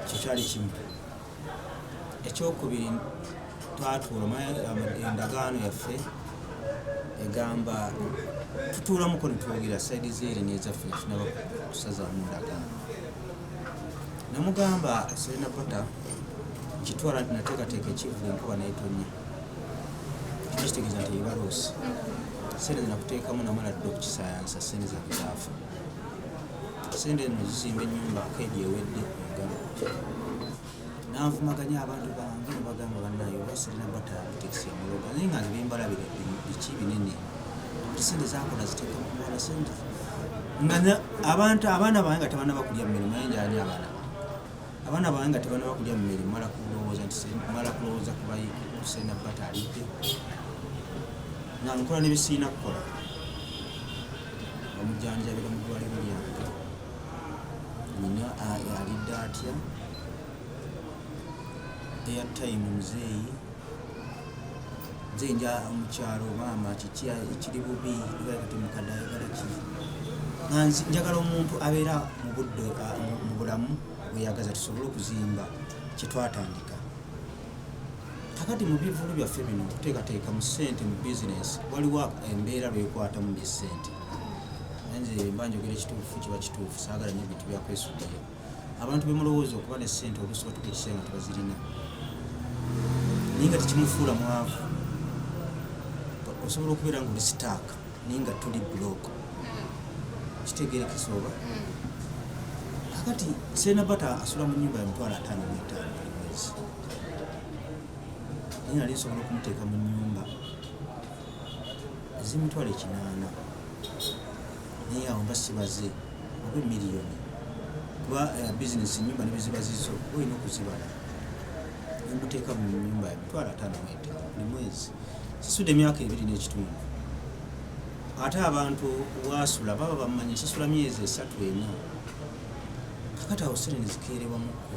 Ekyo kyali kimu. Ekyokubiri, twatuula endagaano yaffe egamba tutuulamuko ne twogera side zeere n'ezaffe nga tunaba kusazaamu ndagaano. Namugamba, Serena Bata, kitwala nti nateekateeka ekivvulu enkuba n'etonnya, kiba kitegeeza nti eba loss. Sente zenakuteekamu namala dda okukisayansa, sente zange zaafa. Sente eno zizimba ennyumba keedi ewedde engalo. Nanvumaganya abantu bange ne bagamba, bannaye oba Serena Bata Abitex yamuloga, naye nga nze bembalabira biki binene ati sente zakola ziteeka mu muwala sente nga abantu abaana bange nga tebanaba kulya mmere. Maye njala nnyo abaana bange, abaana bange nga tebanaba kulya mmere, mala kulowooza nti mala kulowooza ku Serena Bata alidde, nga nkola ne bisiina kukola. Bamujjanjabira mu ddwaliro lyange, nina alidde atya, airtime muzeeyi, nze nja mukyalo, maama kiki ekiri bubi, kati mukadde ayagala ki? Nga njagala omuntu abeera mu budde mu bulamu bweyagaza, tusobole okuzimba kyetwatandika. Kakati mu bivulu byaffe bino okuteekateeka mu ssente mu bizinesi, waliwo embeera lwekwatamu byessente. Nze mba njogera ekituufu, kiba kituufu. Saagala nnyo ebintu byakwesudiya. Abantu bemulowooza okuba ne ssente, oluusi batuuka ekiseera nga tebazirina, naye nga tekimufuula mwavu. Osobola okubeera nga oli stuck naye nga toli broke. Kitegerekesa oba? Kakati Serena Bata asula mu nyumba ya 55,000 buli mwezi, naye nali nsobola okumuteeka mu nyumba ez'emitwalo 80, naye awo mba sibaze oba emiliyoni, kuba bizinesi enyumba ne bweziba zizo olina okuzibala. Nemuteeka mu nyumba ya 55,000 buli mwezi, sasudde emyaka 2.5. Ate abantu wasula baba bamumanyi, nsasula myezi 3, 4. Kakati awo sente nezikeerewamukko.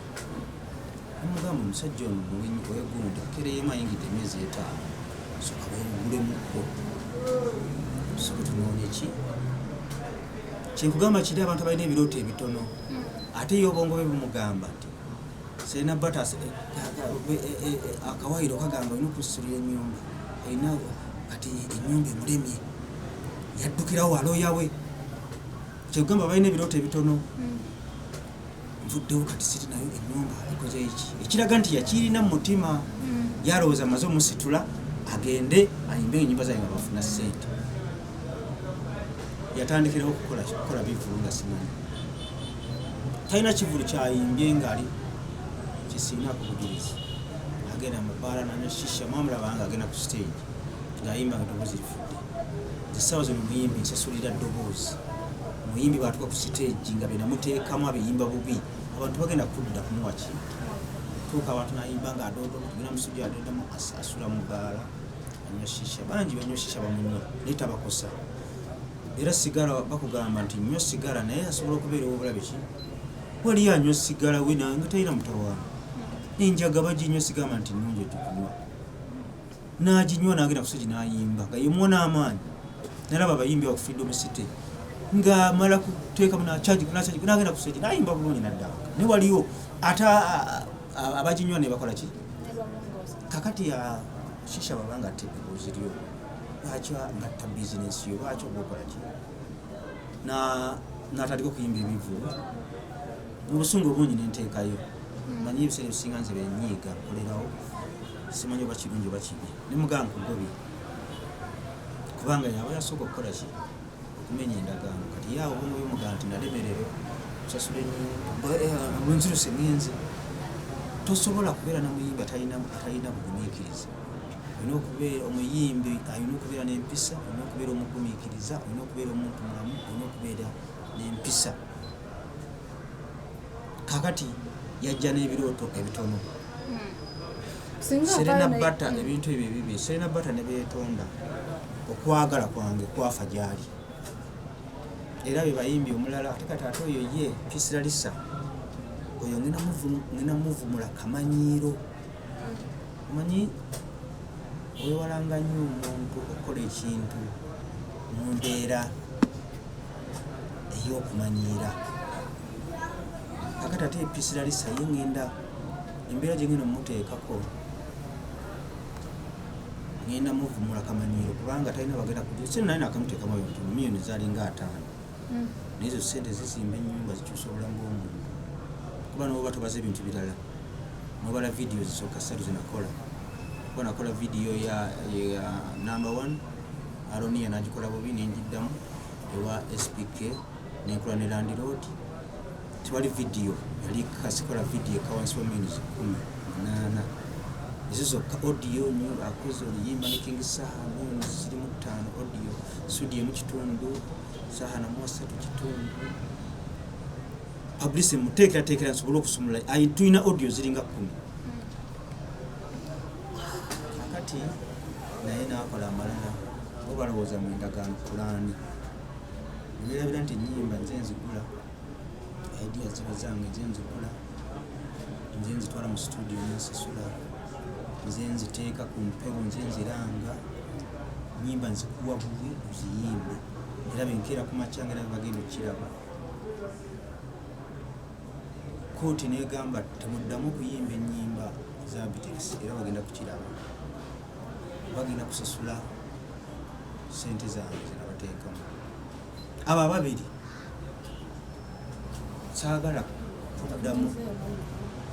Nemugamba, omusajja ono wegundi akeereyemu, ayingidde emyezi 5, soka wegulemukko, soka tunoonye ki. Kyenkugamba kiri, abantu abalina ebirooto ebitono, ate ye obwongo bwe bumugamba nti Serena Bata akawayiro kagamba olina okusulira enyumba, olina kati enyumba emulemye, yaddukirawo walooya we. Kyekugamba balina ebirooto ebitono. Nvuddewo kati siri nayo, enyumba ekoze eki, ekiraga nti yakirina mu mutima. Yalowooza amaze omusitula agende ayimbe enyumba zange nga bafuna ssente. Yatandikirawo kukola bivulu nga simanyi talina kivulu kyayimbye ngaali kisiinaako bujulizi. Agenda mu bbaala nanywa shisha, mwamulaba nga agenda ku stage ng'ayimba nga eddoboozi lifudde. Essaawa zino muyimbi nsasulira ddoboozi. Muyimbi bwatuuka ku stage nga benamuteekamu abiyimba bubi, abantu bagenda kudda kumuwa ki tuuka abantu nayimba nga adodomu. Tugenda mu studio adodomu, asula mu bbaala, anywa shisha. Bangi banywa shisha, bamunywa naye tabakosa. Era sigala bakugamba nti nywa sigala, naye asobola okubeera obulabe ki. Waliyo anywa sigala we nga talina mutawaana. Enjaga baginywa, sigamba nti nnungi ogikunywa. N'aginywa n'agenda ku stage n'ayimba nga yemuwa n'amaanyi. Nalaba abayimbi awo ku Freedom City ng'amala kuteekamu nakyagi n'agenda ku stage n'ayimba bulungi naddawaka. Naye waliyo ate abaginywa ne bakola ki. Kakati shisha bwaba nga atta eddoboozi lyo, lwaki ngatta bizinesi yo? Lwaki oba okola ki? N'atandika okuyimba ebivulu mu busungu obungi, nenteekayo. Manyi ebiseera ebisinga nze benyiiga nkolerawo, simanyi oba kirungi oba kibi. Nemugamba nkugobye, kubanga yaba yasooka okukola ki, okumenya endagaano. Kati yaawe obwongo bimugamba nti nalemererwa kusasula ennyumba, lwenziruse ngenze. Tosobola kubeera na muyimbi atalina bugumiikiriza. Olina okubeera omuyimbi alina okubeera n'empisa, olina okubeera omugumiikiriza, olina okubeera omuntu mulamu, olina okubeera n'empisa. Kakati yajja n'ebirooto ebitono. Singa Serena avaayo Bata, ebintu ebyo ebibi. Serena Bata ne beetonda, okwagala kwange kwafa gyali. Era be bayimbi omulala. Ate kati ate oyo ye Pisiralisa, oyo ngenda muvumula kamanyiiro. Omanyi wewalanga nnyo omuntu okukola ekintu mu mbeera ey'okumanyiira. Kakati ate Pisiralisa ye ngenda embeera gye ngenda omuteekako, ngenda muvumula kamanyiiro, kubanga talina bagenda kuja sente. Naye nakamuteekamu oyo nti miliyoni zalinga 50, naye ezo sente zizimba ennyumba, zikyusa obulamu bw'omuntu, kuba noba tobaza ebintu birala, nobala vidiyo zisooka ssatu zenakola. Kuba nakola vidiyo ya number one Aronia, nagikola bubi, nenjiddamu ewa SPK, nenkola ne landlord. Tewali vidiyo yali kasikola vidiyo eka wansi wa miliyoni 18. Ezo zokka audio nyo akoze oluyimba ne King Saha, miliyoni zirimu 5 audio, studio 1.5, Saha namuwa 3.5, publicity muteekerateekera nsobole okusumula. Ayi, tulina audio ziringa 10. Kakati naye nakola amalala, bo balowooza mu endagaano pulaani, neerabira nti enyimba nze nzigula, idea ziba zange, nze nzigula, nze nzitwala mu studio nensasula, nze nziteeka ku mpewo, nze nziranga. Nyimba nzikuwa buwi oziyimbe, era benkeera ku makya nga era bagenda okukiraba. Kooti negamba temuddamu okuyimba enyimba za Bitex, era bagenda kukiraba, bagenda kusasula sente zange zenabateekamu. Abo ababiri saagala kuddamu.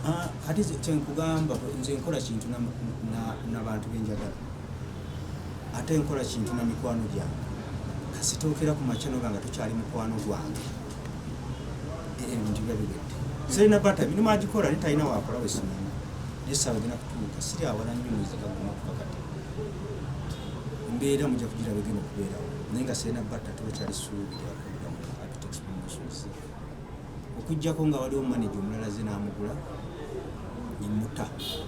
Ah, kati kyenkugamba, nze nkola kintu nabantu benjagala, ate nkola kintu na mikwano gyange. Kasitookera ku makya noba nga tukyali mukwano gwange, ebintu biba biwedde. Serena Bata emirimu agikola naye talina wakola we simanyi, naye essaawa egenda kutuuka. Siri awala nnyo, mwezi gaguma kuva kati embeera mujja kugira begenda okubeerawo, naye nga Serena Bata tebakyali ssuubi lyakudda mu Abitex Promotions, okuggyako nga waliwo manager omulala ze n'amugula nemuta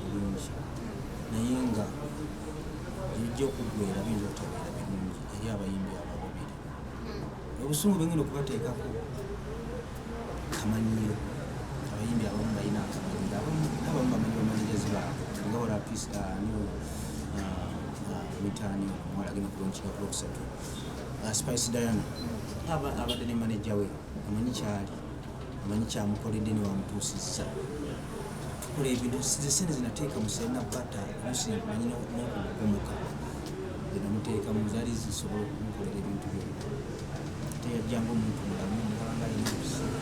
bulungi, naye nga ebijja okuggwera biyinza obutabeera birungi eri abayimbi abo ababiri. Obusungu bwengenda okubateekako kamanyiiro. Abayimbi abamu balina akamanyiiro, abamu bamanyi bamanagers baabwe, nga wala mitaani omuwala agenda kulonkinga ku Lwokusatu, Spice Diana, abadde ne manager we, amanyi kyali, amanyi kyamukoledde ne wamutuusizza. Tukola ebintu, ze sente zinateeka mu Serena Bata manyi n'okugumuka zenamuteekamu zaali zisobola okumukolera ebintu byonna. Ate yajjanga omuntu mulamu, mulabanga alina obuzibu.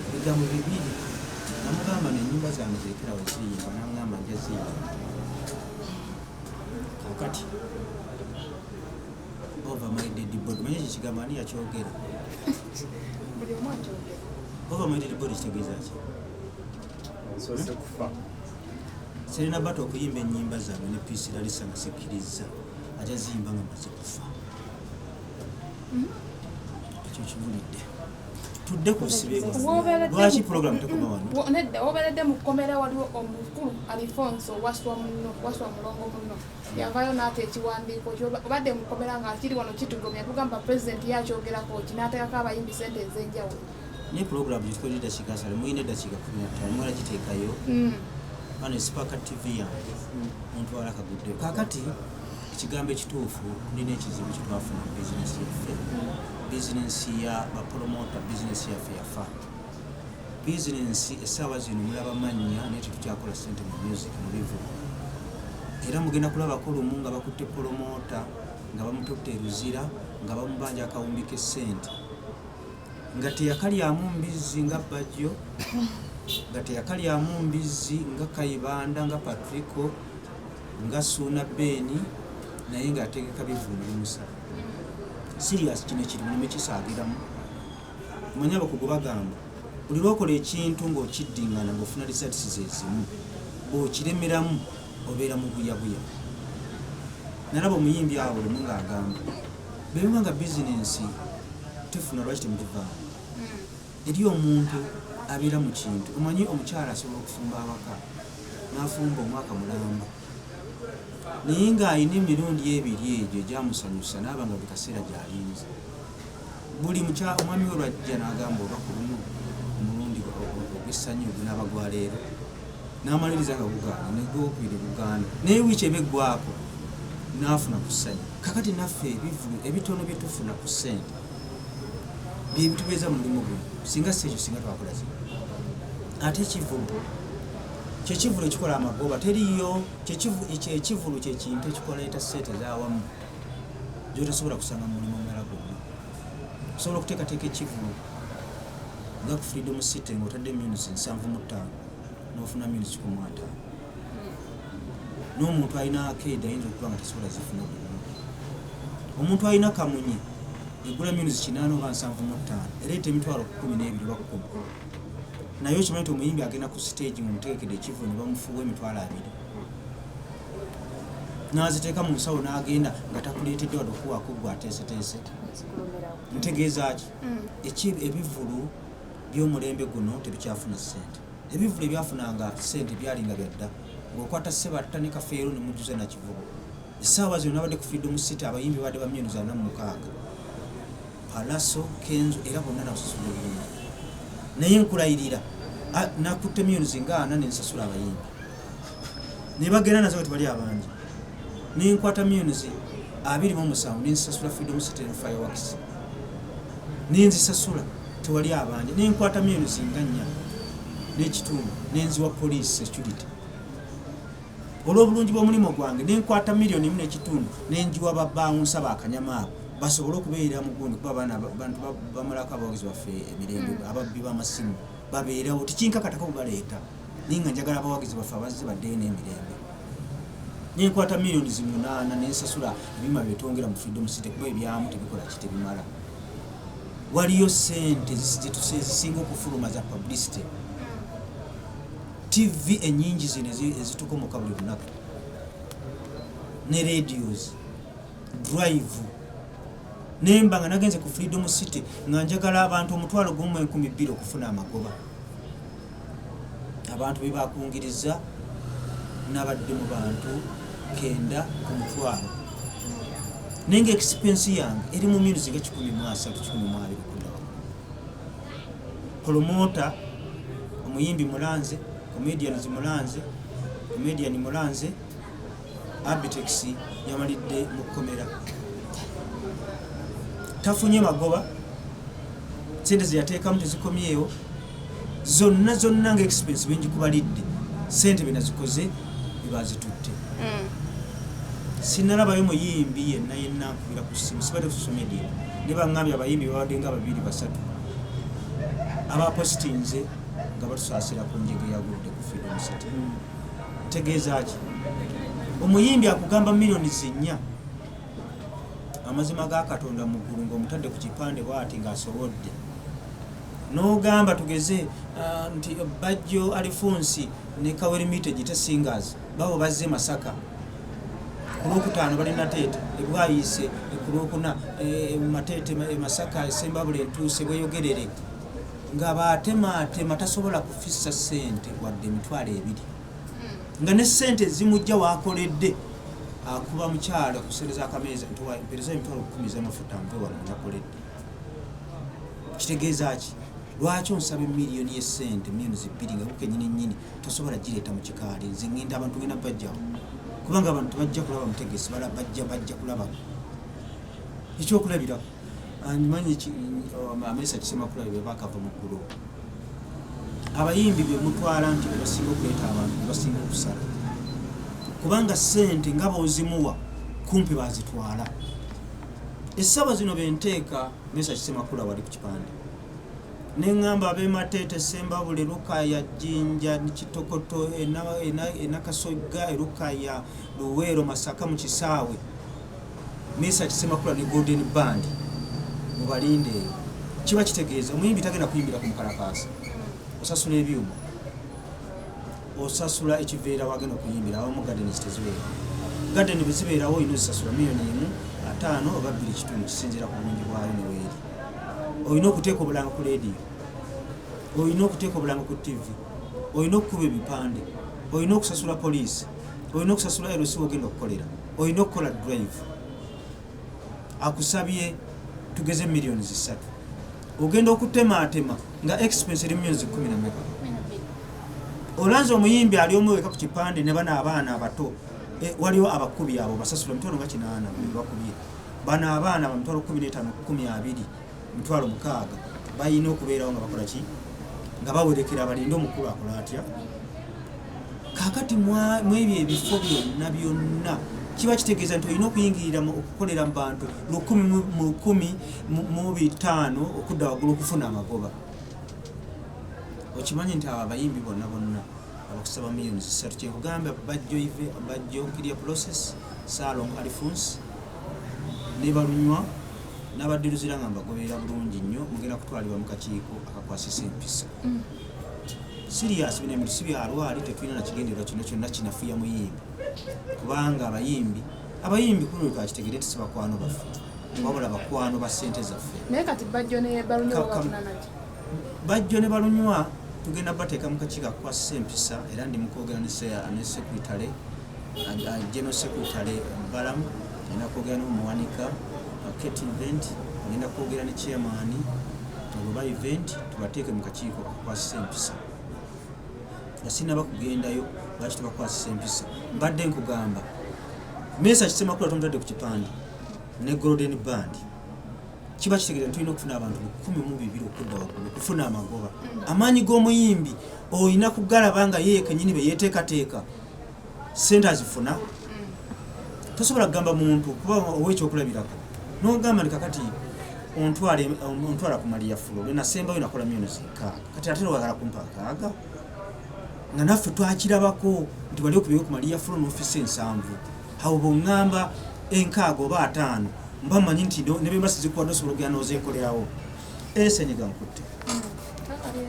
Ebigambo bibiri namugamba, nenyumba zange zirekerawo ziyimba, nangamba nja ziyimba. Kakati over my dead body, manyi ekyo kigambo ani yakyogera? Buli omu akyogera. Over my dead body kitegeeza ki? Nsoose kufa. Serena Bata okuyimba ennyimba zange ne Peace Larissa nga sikkiriza, ajja ziyimba nga maze kufa. Ekyo kibulidde. Tudde ku busibe bwange. Lwaki program tekoma wano? Nedda, wobeeredde mu kkomera, waliwo omukulu Alifonso Waswa muno, Waswa Mulongo muno, yavaayo n'ata ekiwandiiko obadde mu kkomera nga kiri wano kitugomya, tugamba pulezidenti ye akyogerako ki, n'ateekako abayimbi sente ez'enjawulo. Naye program gyetukola eddakiika 30, mulina eddakiika 15, mwala giteekayo. Bano Spark TV yange muntwala akaguddeyo. Kakati ekigambo ekituufu, tulina ekizibu kyetwafuna mu bizinesi yaffe, bizinesi ya bapromota. Bizinesi yaffe yafa. Bizinesi essaawa zino mulaba mannya, naye tetukyakola sente mu music, mu bivulu. Era mugenda kulabako lumu nga bakutte promota, nga bamututte eruzira, nga bamubanja akawumbi k'essente, nga teyakalyamu mbizzi nga Bajjo, nga teyakalyamu mbizzi nga Kayibanda, nga Patrico, nga Suuna Beeni, naye ng'ategeka bivulu bimusala. Serious, kino ekiri muleme kisaagiramu. Omanyi abakugu bagamba buli lwokola ekintu ng'okiddingana ng'ofuna results zezimu, bw'okiremeramu obeera mu buyabuya. Nalaba omuyimbi awo lumu ng'agamba, bwebiba nga bizinensi tefuna, lwaki temugivaamu? Eri omuntu abeera mu kintu, omanyi omukyala asobola okufumba awaka n'afumba omwaka mulamba, naye ng'alina emirundi ebiri egyo egyamusanyusa, naaba nga buli kaseera gy'alinze. Buli omwami we lwajja n'agamba, oba ku luno omulundi ogw'essanyu gunaaba gwa leero, n'amaliriza nga gugaana, negwokubiri gugaana, naye wiiki eba eggwako n'afuna ku ssanyu. Kakati naffe ebivulu ebitono bye tufuna ku ssente bye bitubeeza mu mulimu guno. Singa si ekyo, singa twakola zino. Ate ekivulu kyekivulu ekikola amagoba teriyo. Kyekivulu kyekintu ekikoleeta ssente ezawamu gyotasobola kusanga mu mulimu omulala gwonna. Osobola okuteekateeka ekivulu nga ku Freedom City ng'otadde millions 75 n'ofuna millions 150, n'omuntu alina arcade ayinza okuba nga tasobola zifuna buli lunaku. Omuntu alina kamunye egula millions 80 oba 75, ereeta emitwalo 12 oba 10, naye okimanyi nti omuyimbi agenda ku stage ng'omutegekedde ekivulu ne bamufuuwa emitwalo 20 n'aziteeka mu nsawo n'agenda nga takuleetedde wadde okuwaako gwe ateeseteese. Ntegeeza ki? Ebivulu by'omulembe guno tebikyafuna ssente. Ebivulu ebyafunanga ssente byalinga byadda, ng'okwata Sebatta ne Kafeero ne mujjuza Nakivubo. Essaawa zino nabadde ku Freedom City, abayimbi badde ba millions 46, Palaso, Kenzo, era bonna nabasasudde bulungi, naye nkulayirira nakutte millions nga 40 nensasula abayimbi ne bagenda nazo tebali abangi. Nenkwata millions 27 nensasula Freedom City ne fireworks nenzisasula, tewali abangi. Nenkwata millions nga 4 n'ekitundu nenziwa police security olw'obulungi bw'omulimu gwange. Nenkwata miliyoni 1.5 nenjiwa babawunsa bakanyama abo. Basobole okubeera mu gundi, kuba abaana bantu bamalako abawagizi baffe emirembe. Ababbi b'amasimu babeerawo, tekinkakatako kubaleeta, naye nga njagala abawagizi baffe abazze baddeyo n'emirembe. Nenkwata miliyoni 8 nensasula ebyuma byetwongera mu Freedom City, kuba ebyamu tebikola ki, tebimala. Waliyo sente ezisinga okufuluma za publicity, TV enyingi zino ezitukomoka buli lunaku ne radios, drive. Nemba nga nagenze ku Freedom City nga njagala abantu 12,000 okufuna amagoba. Abantu bebakungiriza nabadde mu bantu 90 ku mutwalo, naye nga expense yange eri mu millions nga 130, 120 okudda waggulu. Promoter, omuyimbi mulanze, comedians mulanze, comedian mulanze, Abitex yamalidde mu kkomera, tafunye magoba, sente zeyateekamu tezikomyewo zonna zonna, nga expense bengikubalidde, sente benazikoze bebazitutte. Sinalabayo muyimbi yenna yenna nkubira ku ssimu, sibadde ku social media, ne baŋŋambye abayimbi babadde nga babiri basatu abapositinze nga batusaasira ku njege yagudde ku Freedom City. Tegeeza ki? Omuyimbi akugamba miliyoni 4, amazima ga Katonda mu ggulu, ng'omutadde ku kipande bwati ng'asobodde n'ogamba tugeze nti Bajjo Alifunsi ne Kawere Mitegi Singers babo bazze Masaka ku Lwokutaano, balina Teete ebwayise ku Lwokuna, Mateete e Masaka, Esembabule, entuuse bweyogerere nga baatemaatema, tasobola kufissa ssente wadde 20,000, nga ne ssente ezimujja wakoledde akuba mukyala ku ssente z'akameeza nti mpereza 10,000 ez'amafuta nve wano nakoledde. Kitegeeza ki? Lwaki onsaba emiliyoni y'essente, miliyoni 2, nga gukenyini nnyini tosobola gireeta mu kikaali? Nze ngenda, abantu ngenda bajjawo, kubanga abantu tebajja kulaba mutegesi, bajja kulaba ekyokulabirako. Manyi Amesa Kisemakula bwe bakava mu ggulu, abayimbi be mutwala nti bebasinga okuleeta abantu, bebasinga okusala, kubanga sente nga bozimuwa kumpi bazitwala. Essaawa zino benteeka Mesa Kisemakula wali ku kipande, neŋŋamba ab'eMateete, Sembabule, Lukaya, Jjinja, Kitokoto, Enakasogga, Erukaya, Luweero, Masaka, mu kisaawe Mesa Kisemakula ne Golden Band mubalinde eyo. Kiba kitegeeza omuyimbi tagenda kuyimbira ku mukalakaasa. Osasula ebyuma, osasula ekiveera wagenda okuyimbira. Awamu gardens tezibeera, garden bwe zibeerawo olina ozisasula miliyoni 1.5 oba 2.5, kisinziira ku bulungi bwayo neweeri. Olina okuteeka obulango ku leediyo, olina okuteeka obulango ku TV, olina okukuba ebipande, olina okusasula poliisi, olina okusasula LC wogenda okukolera, olina okukola drive. Akusabye tugeze miliyoni 3, ogenda okutemaatema nga expense eri miliyoni 10 na meka. Olanze omuyimbi ali omu weka ku kipande ne bano abaana abato. Waliwo abakubi, abo basasula emitwalo nga 80 buli bakubye. Bano abaana ba 15,000, 20,000, 60,000, balina okubeerawo nga bakola ki, nga bawerekera, balinde omukulu akola atya. Kakati mwebyo ebifo byonna byonna kiba kitegeeza nti olina okuyingirira okukolera mu bantu lukumi mu 1,500 okudda waggulu okufuna amagoba. Okimanyi nti abo abayimbi bonna bonna abakusaba miliyoni 3, kyekugamba Bajjo ive Bajjo clear process, Salong Alphonse ne Balunywa n'abadde Luzira nga mbagoberera bulungi nnyo, mugenda kutwalibwa mu kakiiko akakwasisa empisa. Serious, bino ebintu si byalwali, tetulina nakigendererwa kino kyonna kinafuya muyimbi, kubanga abayimbi kuno twakitegere nti si bakwano baffe, wabula bakwano ba ssente zaffe. Naye kati Bajjo ne Balunywa babafunanaki? Bajjo ne Balunywa tugenda bateeka mu kakiiko akakwasisa empisa, era ndi mukwogera ne secretary, general secretary Balamu, ngenda kwogera n'omuwanika Kate Event, ngenda kwogera ne chairman oba event, tubateeke mu kakiiko akakwasisa empisa. Nga sinaba kugendayo, lwaki tubakwasisa empisa? Mbadde nkugamba Mesa Kisemakula tomutadde ku kipande ne Golden Band, kiba kitegeeza nti tulina okufuna abantu 12,000 okudda waggulu okufuna amagoba. Amaanyi g'omuyimbi olina kugalaba nga yeye kenyini be yeteekateeka, sente azifuna. Tosobola kugamba muntu, kuba owekyokulabirako Nogamba nti kakati ontwala ku Maria Flo, lwe nasembayo nakola 6 million, kati ate lwagala kumpa 60, nga naffe twakirabako nti wali okubyeyo ku Maria Flo n'ofisa 70. Awo bweŋŋamba 60 oba 50, mba mmanyi nti ne bemba sizikuwadde, osobola okugenda n'ozeekolerawo. Esenyiga nkutte. Kakali.